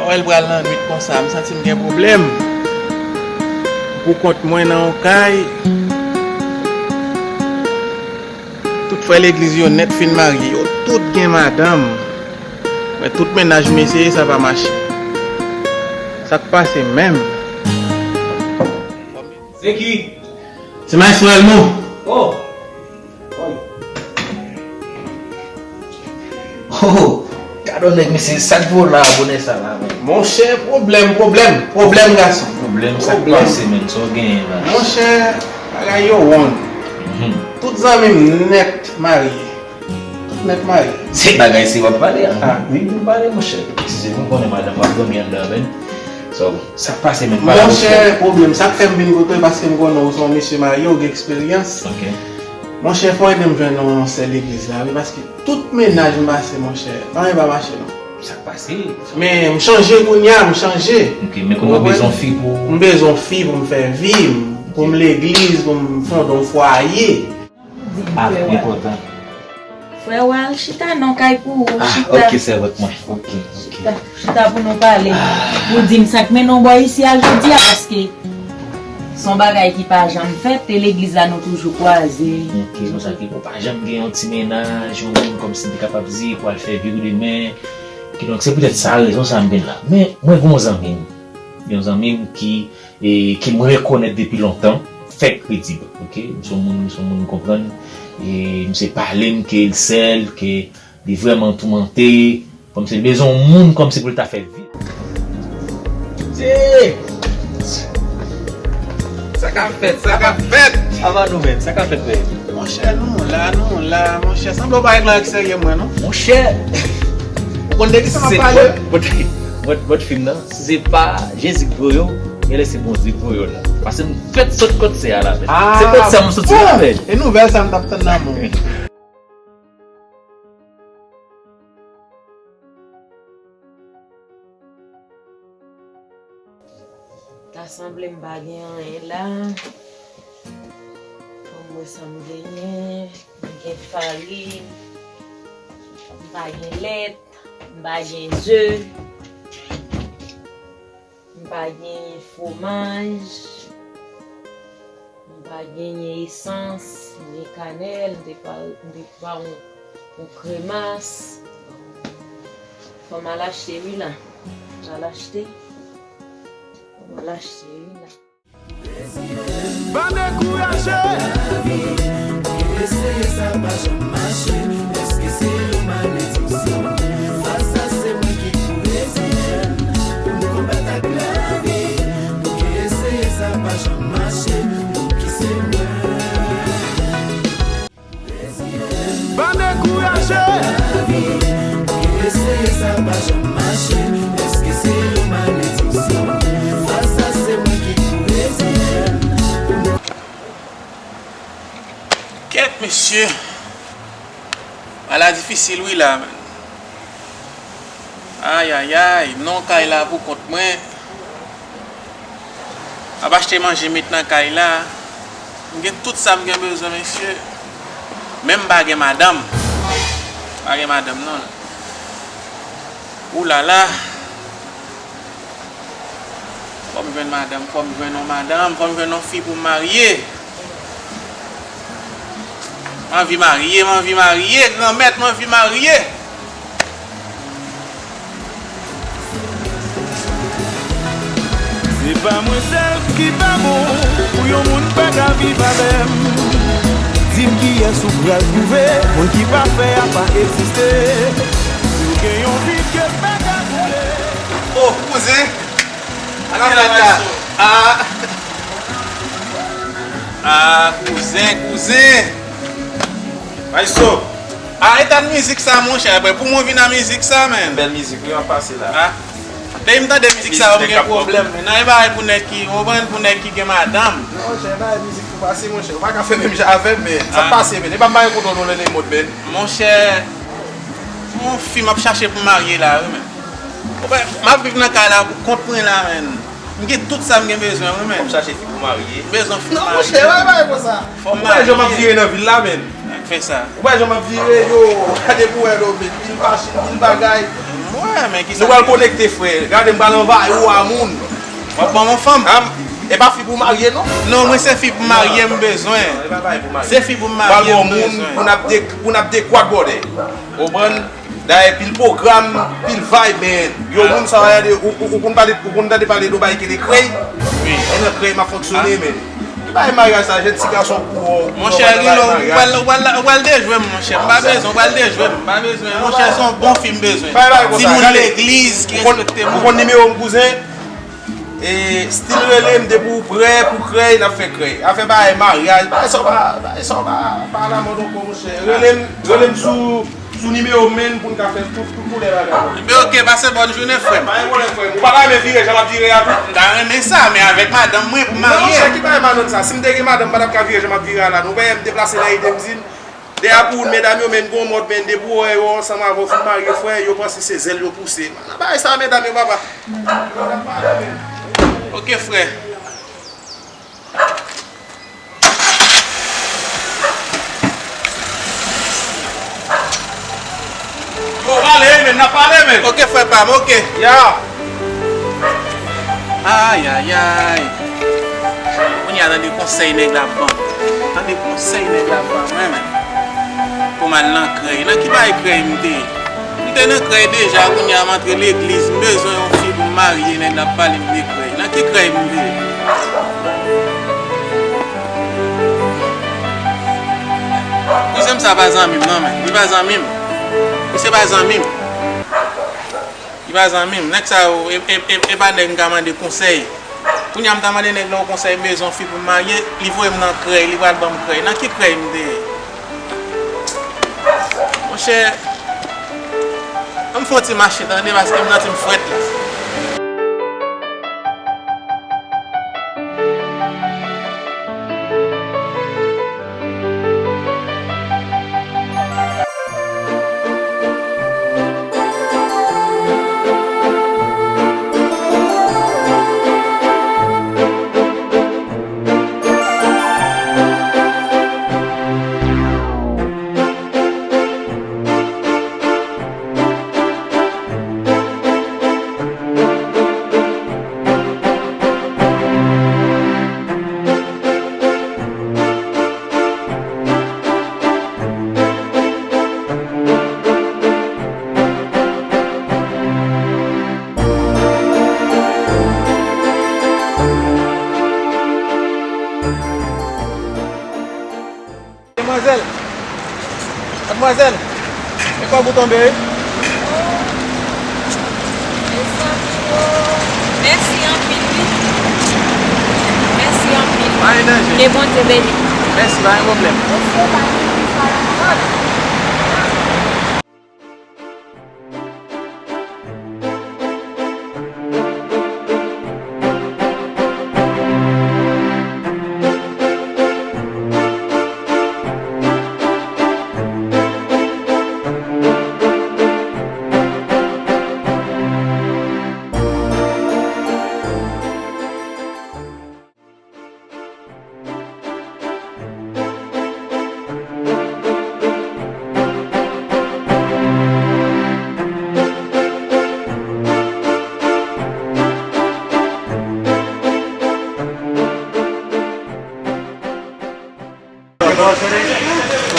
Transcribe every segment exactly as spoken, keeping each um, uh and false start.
Wè l pral nan nwit konsa, m santi m gen pwoblèm. Pou kont mwen nan yon kay, tout frè legliz yo nèt fin marye, yo tout gen madanm. Men tout mennaj m eseye, sa pa mache. Sa k pase menm? Se ki? Se Maestro Elmo. Oh! Oh! Gad yon nèg, mesye, sa k vo la, bonè sa la, men. Monchè, pwoblèm, pwoblèm, pwoblèm, gason. Pwoblèm, sa k pase, menm, sa w genyen la? Monchè, bagay yo won. Mhm. Tout zanmi m nèt marye. Tout nèt marye. Se bagay serye w ap pale a. Ah. Wi, nou pale, monchè. Eskize m, ou konnen madanm m ap dòmi anndan, men. So, sa k pase, menm, pale, monchè, pwoblèm, sa k fè m vin kote w, paske m konnen w se yon mesye marye, w gen eksperyans. Ok. Monchè, fò w ede m jwenn yon sè legliz la, wi, paske tout mennaj m pase, monchè, anyen pa mache, non. Sa k pase? Men, m chanje kounye a, m chanje. Ok, men kounye a w bezwen fi pou... M bezwen fi pou m fè vi m, pou m legliz, pou m fonde yon fwaye. Ah, enpòtan. Frè, w al chita non kay pou ou, ah, chita. Ok, sèvant mwen. Ok, ok. Chita, chita pou nou pale. Ah. Ou di m sa k mennen w bò isi a jodi a, paske se yon bagay ki pa janm fèt, e legliz la nou toujou kwaze. Ok, nou sa ki pou pa janm gen yon ti mennaj, yon moun kòmsi m te kapab di pou al fè vi w demen. Kidonk, se poutèt sa, rezon sa m vin la. Men, mwen gen yon zanmi m. Yon zanmi m ki e ke m rekonèt depi lontan, fèk kredib, ok? M se yon moun, m se yon moun m konprann, e m se pale m ke l sèl, ke li vrèman toumante, kòmsi l bezwen yon moun kòmsi pou l ta fè vi. Ti! Sa k ap fèt, sa k ap fèt? Ava nou menm, sa k ap fèt, men? Monchè, nou la, nou la, monchè, sanble w pa gen nan serye mwen, non. Monchè! Ou konn de ki sa m ap pale? Bòt, bòt, bòt, bòt fim nan. Si se pa Jezi k voye w, genlè se Bondye k voye w la. Paske m fèk sot kot se a la, men. Ah, se kot sa m soti la, bon, men. E nouvèl sa m t ap tann nan men w. Ta sanble m pa gen anyen la. Ban m wè sa m genyen. M gen farin. M pa gen lèt. M pa gen ze. M pa gen fwomaj. M pa genyen esans, ni kanèl, m te pa, m te pa yon, yon kremas. Fò m al achte wi la. M al achte. Fò m al achte wi la. Pa dekouraje. Eseye sa pa janm mache. Èske se yon malediksyon? Fwa sa se mwen ki pou reziye m, pou m konbat ak lavi. Eseye sa pa janm mache, pou ki se mwen. Pa dekouraje. Eseye sa pa janm mache. Èske se yon malediksyon? Fwa sa se mwen ki pou reziye m. Kèt, mesye. Ala difisil wi la, men. Ayayay, non, kay la pou kont mwen. M ap achte manje met nan kay la. M gen tout sa m gen bezwen, mesye. Men m pa gen madanm. Pa gen madanm, non. Oulala. Fò m jwenn madanm, fò m jwenn yon madanm, fò m jwenn yon fi pou m marye. M anvi marye, m anvi marye, Granmèt, m anvi marye. Se pa mwen sèl ki pa bon pou yon moun pa ka viv avè m. Di m kiyès ou pral twouve, moun ki pafè a pa egziste. Si w gen yon vid ke l pa ka konble. Oh, kouzen! Sa k ap fèt la? Ah! Ah, kouzen, kouzen! Maestro! Ah, eta mizik sa, monchè. Apre, pou mwen vin a mizik sa, men. Bèl mizik, wi, w ap pase la. Ah. Depi m tande mizik sa, m gen pwoblèm, men. Nan, e bagay pou nèg ki, ou konprann, pou nèg ki gen madanm. Non, monchè, e bagay mizik pou pase, monchè. Ou pa ka fè menm jan avè m, men. Sa pase, men. E pa m pa gen kontwòl nan le mond, men. Monchè, yon fi m ap chache pou m marye la, wi, men. Ou pa, m ap viv nan kay la pou kont mwen la, men. M gen tout sa m gen bezwen, wi, men. Fò m chache fi pou marye. M bezwen fi pou marye. Non, monchè, pa, pa, pa konsa. Fò m marye. Ou wè jan m ap vire nan vil la, men. Fè sa. Ou wè jan m ap vire, yo, gade pou wè, lo, men. Pil machin, pil bagay. Nou pral konekte, frè. Gade, m pral anvayi w a moun. W ap ban m yon fanm? Ah, e pa fi pou marye, non? Non, mwen se fi pou marye m bezwen. Se fi pou marye m bezwen. Pou n ap de-, pou n ap dekwat, brother. Ou konprann? Dayè, pil pwogram, pil vibe, men yo moun sa va gade, ou, ou, ou konn pale, ou konn tande pale de yon bagay ki rele krèy? Wi. E nan krèy m ap fonksyone, men. Ki bagay maryaj sa, jèn ti gason pou, pou, Monchè, Rilo, ou pral, ou pral, ou pral dejwe m, monchè. M pa bezwen, ou pral dejwe m. M pa bezwen. Monchè, se yon bon fi m bezwen. Timoun legliz ki respekte moun. Ou konn nimewo m, kouzen? E, still rele m depi w prè pou krèy, n ap fè krèy. Afè bagay maryaj, bagay sa w pa, bagay sa w pa, pa alamòd ankò, monchè. Rele m, rele m sou, sou nimewo m, men, pou n ka fè tout, tout koulè bagay. Ebyen, oke, pase bòn jounen, frè m. Pa gen pwoblèm, frè m. Ou pa ta renmen vire jan m ap vire a tou? M ta renmen sa, men avèk madanm mwen pou m marye. Non, monchè, ki bagay madanm sa? Si m te gen madanm, m pa t ap ka vire jan m ap vire a la, non. Ou pa wè m deplase nan ide m di n. Dèyè pou medam yo, men, gon mòd, men, depi w wè yo ansanm avè w fin marye, frè, yo panse se zèl yo pouse. Nan bagay sa, medam yo, papa. Ok, frè. Yo, pale, men, n ap pale, men. Ok, frè pa m, ok. Ya. Ayayay. Kounye a, tande konsèy nèg la ban m. Tande konsèy nèg la ban mwen, men. Pou m al nan krèy. Nan ki bagay krèy m te ye? M te nan krèy deja, kounye a m antre legliz, m bezwen yon fi pou m marye, nèg la ap pale m de krèy. Nan ki krèy m te ye? Kouzen m sa pa zanmi m, non, men. Li pa zanmi m. Misye pa zanmi m. Li pa zanmi m. Nèg sa yo, e, e, e, e pa nèg m ka mande konsèy. Kounye a m ta mande nèg la yon konsèy, m bezwen yon fi pou m marye, li voye m nan krèy, li pral ban m krèy. Nan ki krèy m te ye? Monchè, ann fè yon ti mache tande, paske m santi m frèt la. Demwazèl! Madmwazèl! E kòb ou tonbe wi. Mezanmi o! Mèsi anpil wi. Mèsi anpil. Pa gen danje. Ke Bondye beni. Mèsi, pa gen pwoblèm. Mesye, pa gen sa la.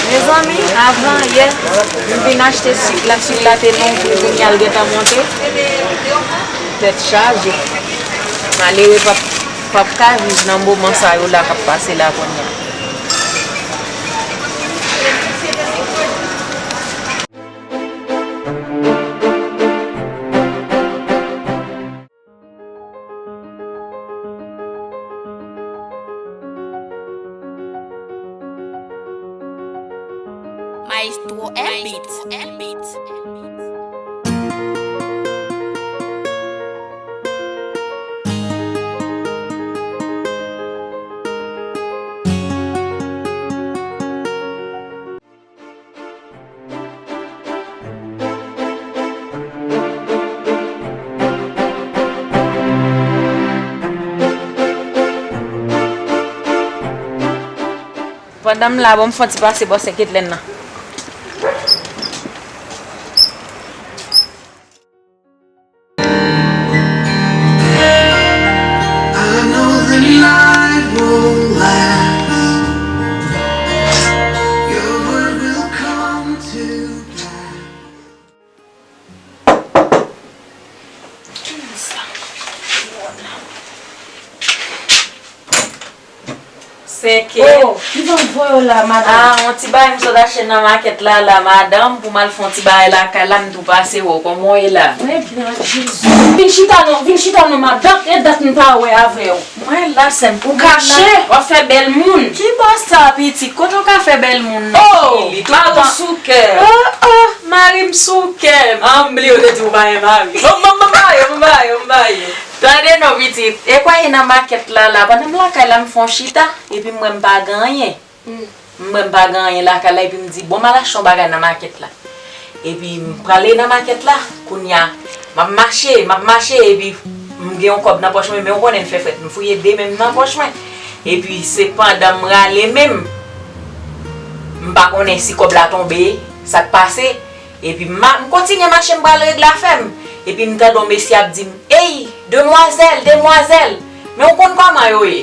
Mezanmi, avan yè, m vin achte sik la, sik la te nan yon pri, kounye a l gentan monte. Tèt chaje. Malere p ap, p ap ka viv nan moman sa yo la k ap pase la kounye a. Maestro Elbit. Pandan m la, bon, m fè yon ti pase bò sèk Etlenn nan. Fè kè. Oh, ki ban voye w la, madanm? Ah, yon ti bagay m sot achte nan makèt la, la, madanm, pou m al fè yon ti bagay lakay la, m tou pase wè w. Kòman w ye la? Mwen byen, Jezi. Vin chita non, vin chita non, madanm, e dat m pa wè avè w. Mwen la, sè m. Ou kache, w ap fè bèl moun. Ki bò sa, pitit? Kote w ka fè bèl moun nan? Oh, li tou madanm. Sou kè. Oh, oh, mari m sou kè. Ah, m bliye w te di w pa gen mari. Bon, bon, bon, mari, bon, mari, bon, mari. Tande non, pitit. E kwa e nan makèt la, la, pandan m lakay la, m fè yon chita, epi m wè m pa gen anyen. M wè m pa gen anyen lakay la, epi m di, bon, m al achte yon bagay nan makèt la. Epi m prale nan makèt la, kounye a, m ap mache, m ap mache, epi m gen yon kòb nan pòch mwen, men ou konnen m fè frèt, m fouye de men m nan pòch mwen. Epi se pandan m rale men m, m pa konnen si kòb la tonbe, sa k pase. Epi m, m kontinye mache, m pral regle afè m. Epi m tande yon mesye ap di m, ey, demwazèl, demwazèl, men ou konn kòman yo ye.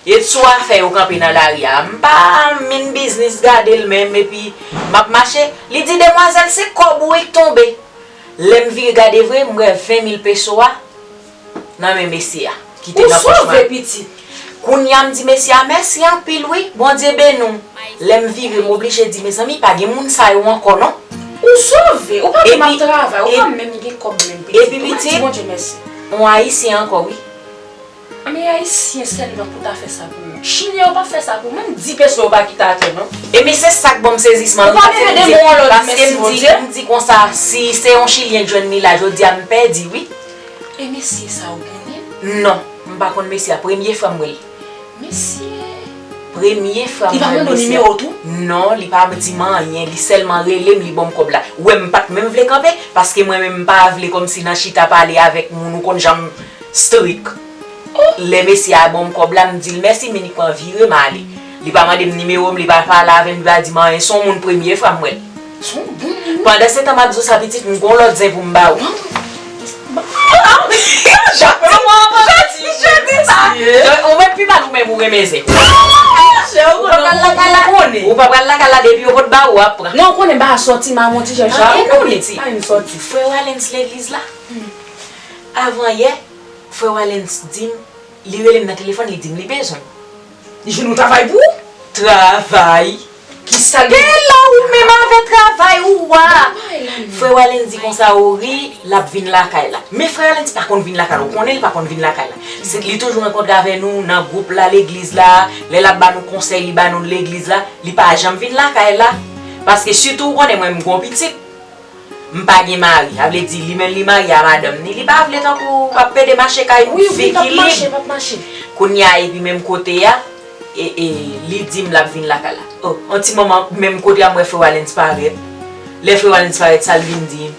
E sou afè yo kanpe nan lari a. M pa min biznis gade l menm, epi m ap mache. Li di, demwazèl, se kòb ou wi k tonbe. Lè m vire gade vre, m wè ven mil peso a nan men mesye a ki te nan pòch mwen. Ou sove, pitit. Kounye a, m di mesye a, mèsi anpil wi, Bondye beni w. Lè m vire, m oblije di, mezanmi, pa gen moun sa yo ankò non. Ou sove, ou pa menm ap travay, ou pa menm gen kòb menm, pitit. Ou pa di Bondye mèsi. Yon Ayisyen ankò wi. Men Ayisyen sèlman pou ta fè sa pou moun. Chilyen yo p ap fè sa pou moun, di peso yo pa kite atè non. Epi se sa k ban m sezisman wi, paske m di, paske m di, m di konsa, si se yon Chilyen k jwenn li la, jodi a m pèdi wi. E mesye sa ou konnen l? Non, m pa konn mesye a, premye fwa m wè l. Mesye. Premye fwa m wè mesye a. Li pa mande w nimewo w tou? Non, li pa di m anyen, li sèlman rele m, li ban m kòb la. Ou wè m pa t menm vle kanpe, paske mwen menm m pa vle kòmsi nan chita pale avèk moun, ou konn jan m strik. Lè mesye a ban m kòb la, m di l mèsi, m inikman vire m ale. Li pa mande m nimewo m, li pa pale avè m, li pa di m anyen, se yon moun premye fwa m wè l. Se yon bon moun. Pandan se tan m ap di w sa pitit, m gon lòt zen pou m ba ou. Ou mèt pi mal ou menm ou renmen zen. Ou pa pral lakay la, ou pa pral lakay la depi yo pot ba ou, w ap pran. Non, ou konnen ba a sòti, m a monti jan sa, ou konnen. Pa yon sòti. Frè Walens legliz la. Avan yè, frè Walens di m, li rele m nan telefòn, li di m li bezwen m. Li jwenn yon travay pou ou? Travay? Kisa l gen? Te la ou menm avè travay ou a. Frè Walens di konsa, ou ri, l ap vin lakay la. Men frè Walens pa konn vin lakay la, ou konnen li pa konn vin lakay la. Se, li toujou rankontre avè nou nan gwoup la, legliz la, lè l ap ba nou konsèy, li ba nou legliz la, li pa janm vin lakay la. Paske sitou ou konnen mwen m gon pitit. M pa gen mari, sa vle di li menm li marye a madanm ni, li pa vle tankou w ap pede mache kay fi ki lib. Kounye a epi menm kote a, e, e, li di m l ap vin lakay la. Oh, yon ti moman menm kote a m wè Frè Walens parèt. Lè Frè Walens parèt, sa l vin di m?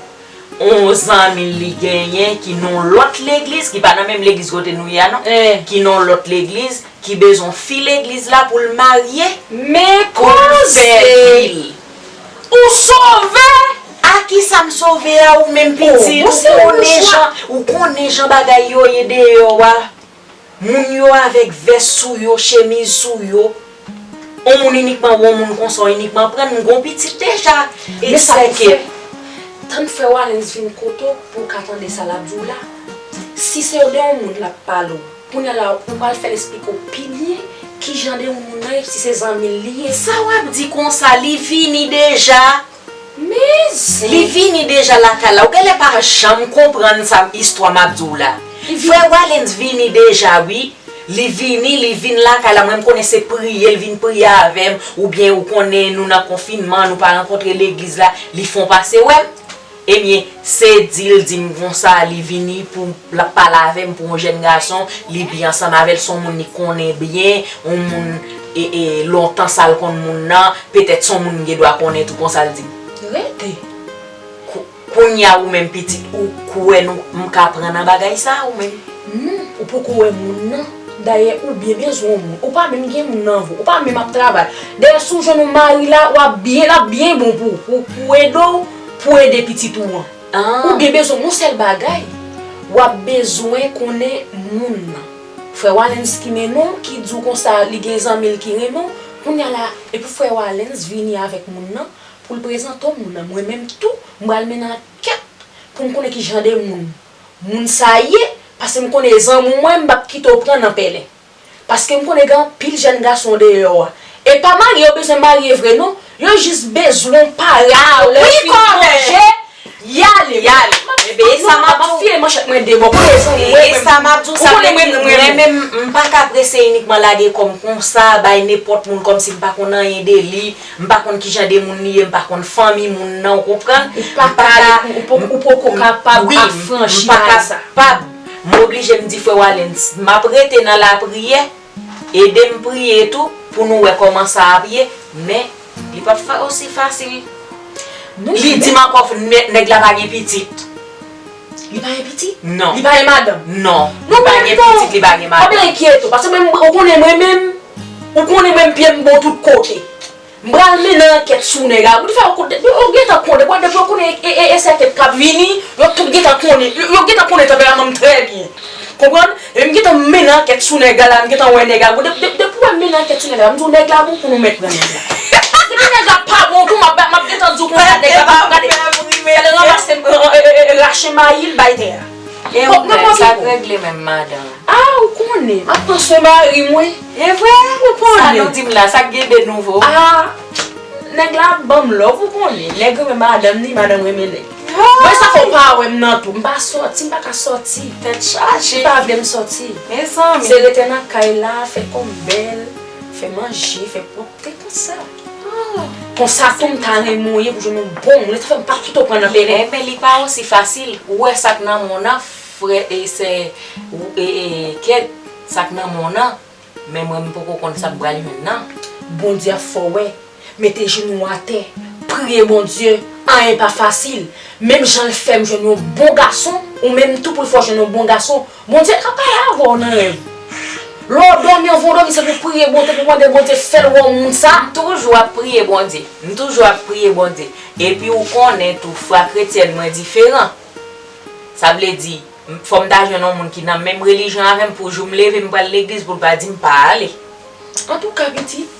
Yon zanmi l li genyen ki nan yon lòt legliz, ki pa nan menm legliz kote nou ye a non, ki nan yon lòt legliz, ki bezwen fi legliz la pou l marye, men pou l fè vi l. Ou sove! A kisa m sove a ou menm pitit? Ou konnen jan, ou konnen jan bagay yo ye deyò a. Moun yo avèk vès sou yo, chemiz sou yo. On moun inikman wè on moun konsa, w inikman pran l, m gon pitit deja. E sèke. Tann frè Walens vin kote w pou w ka tande sa l ap di w la. Si se de on moun l ap pale w, kounye a la, ou pral fè l esplike w pi byen kijan de on moun nan ye, si se zanmi l li ye. Sa w ap di konsa, li vini deja. Men zen. Li vini deja lakay la. Ou genlè pa janm konprann sa istwa m ap di w la. Frè Walens vini deja, wi. Li vini, li vin lakay la. Mwen, m konnen se priye, l vin priye avè m. Oubyen, ou konnen, nou nan konfinman, nou pa rankontre legliz la. Li fon pase wè m. Ebyen, se di l di m konsa, li vini pou l ap pale avè m pou yon jèn gason, li byen ansanm avè l, se yon moun li konnen byen, yon moun, e, e, lontan sa l konn moun nan, petèt se yon moun m gen dwa konnen tou konsa l di m. Rete. Kou-, kounye a ou menm pitit, ou kwè nou, m ka pran nan bagay sa ou menm? Non, ou poko wè moun nan. Dayè, ou byen bezwen yon moun. Ou pa menm gen moun nan vi w. Ou pa menm ap travay. Dayè, si w jwenn yon mari la, w ap byen, l ap byen bon pou, pou, pou ede w, pou ede pitit ou an. Ou byen bezwen yon sèl bagay. W ap bezwen konnen moun nan. Frè Walens ki mennen w, ki di w konsa, li gen zanmi l ki renmen w. Kounye a la, epi frè Walens vini avèk moun nan, pou l prezante w moun nan. Mwen menm tou, m pral mennen ankèt pou m konnen ki jan de moun moun sa ye, paske m konnen zanmi w mwen, m p ap kite w pran nan pèlen. Paske m konnen gen anpil jèn gason deyò a. E pa marye yo bezwen marye vre non. Yo jis bezwen parèt pou lè fin konje, y ale. Y ale. Ebyen, e sa m ap di w. M ap file manchèt mwen de bò. Konnen zanmi mwen, e sa m ap di w, sa vle di mwen menm, m pa ka prese inikman lage kò m konsa, bay nenpòt moun kòmsi m pa konn anyen de li, m pa konn kijan de moun li ye, m pa konn fanmi moun nan, ou konprann? Ou pa ka, ou po- ou poko kapab afranchi bagay sa. M oblije m di frè Walens, m ap rete nan lapriyè, ede m priye tou, pou nou wè kòman sa ap ye, men li p ap fa- osi fasil. Li di m ankò, nè- nèg la pa gen pitit. Li pa gen pitit? Non. Li pa gen madanm? Non. Li pa gen pitit, li pa gen madanm. Pa enkyete w, paske mwen, ou konnen mwen menm, ou konnen mwen pye m bon tout kote. M pral mennen ankèt sou nèg la. Ou te fè yo konnen, yo gentan konnen, bon, depi yo konnen e, e, e sèten k ap vini, yo tout gentan konnen, yo, yo gentan konnen tanperaman m trè byen. Konprann? E m gentan mennen ankèt sou nèg la la, m gentan wè nèg la. Bon, de- de- depi w wè m mennen ankèt sou nèg la, m di w nèg la bon pou nou mèt pran nèg la. Depi nèg la pa bon tou, m ap, m ap gentan di w konsa, nèg la pa pou gade. Fè l ranmase m, e, e, e, rache mayi l bay tè a. E ou menm, sa k regle menm, madanm? Ah, ou konnen, m ap pran swen mari m, wi. E vre? Ou konnen. Sa nou di m la, sa k gen de nouvo? Ah, nèg la ap ban m love, ou konnen. Nèg renmen madanm ni, madanm renmen nèg. Mwen sa fè w pa wè m nan tou. M pa sòti, m pa ka sòti. Tèt chaje. Li pa vle m sòti. Mezanmi. Se rete nan kay la, fè kò m bèl, fè manje, fè pwòpte konsa. Konsa tou m ta renmen w ye pou jwenn yon bon moun. Li ta fè m pa kite w pran nan peren. Enben, li pa osi fasil. Ou wè sa k nan men w nan, frè e sè, e, e, Kèt, sa k nan men w nan. Men mwen, m poko konn sa m pral jwenn nan. Bondye ap fè w wè. Mete jenou w atè. Priye Bondye. Anyen pa fasil. Menm jan l fè m jwenn yon bon gason, ou menm tou pou l fè w jwenn yon bon gason. Bondye ka pale avè w nan rèv. Lè w dòmi, anvan w dòmi, se pou w priye Bondye, pou w mande Bondye fè l wè w moun sa. M toujou ap priye Bondye. M toujou ap priye Bondye. Epi ou konnen tou, fwa kretyèn mwen diferan. Sa vle di, m- fò m ta jwenn yon moun ki nan menm relijyon avè m pou jou m leve m pral legliz pou l pa di m pa ale. Antouka, pitit,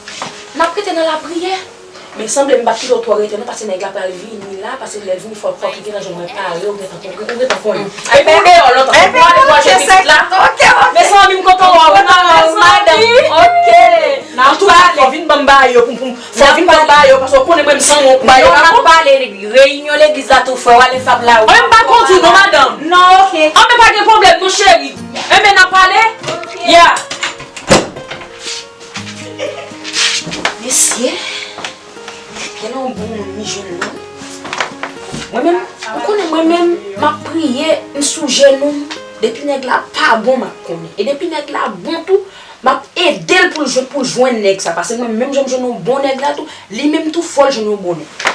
n ap rete nan lapriyè. Men sanble m p ap kite w twò rete non, paske nèg la pral vini la, paske lè l vini fò, fò ki gentan jwenn mwen pare, ou gentan konprann, ou gentan konnen. Epi ou deyò, lontan, ou ale bò jwenn pitit la. Mezanmi, m kontan wè w, madanm. Ok. N ap pale. Fò vin ban m bagay yo pou, pou, fò vin ban m bagay yo, paske w konnen mwen m sanwont, bagay yo pa bon. N ap pale, reyinyon legliz la tou, frè Walens ap la. Mwen m pa kondi non, madanm. Non, ok. Anben pa gen pwoblèm non, cheri. Enben n ap pale. Ya. Mesye, gen yon bon moun li jwenn nan. Mwen menm, ou konnen mwen menm, m ap priye, m sou jenou m. Depi nèg la pa bon, m ap konnen. E depi nèg la bon tou, m ap ede l pou l jwenn, pou l jwenn nèg sa. Paske mwen menm, jan m jwenn yon bon nèg la tou, li menm tou fò l jwenn yon bon nèg.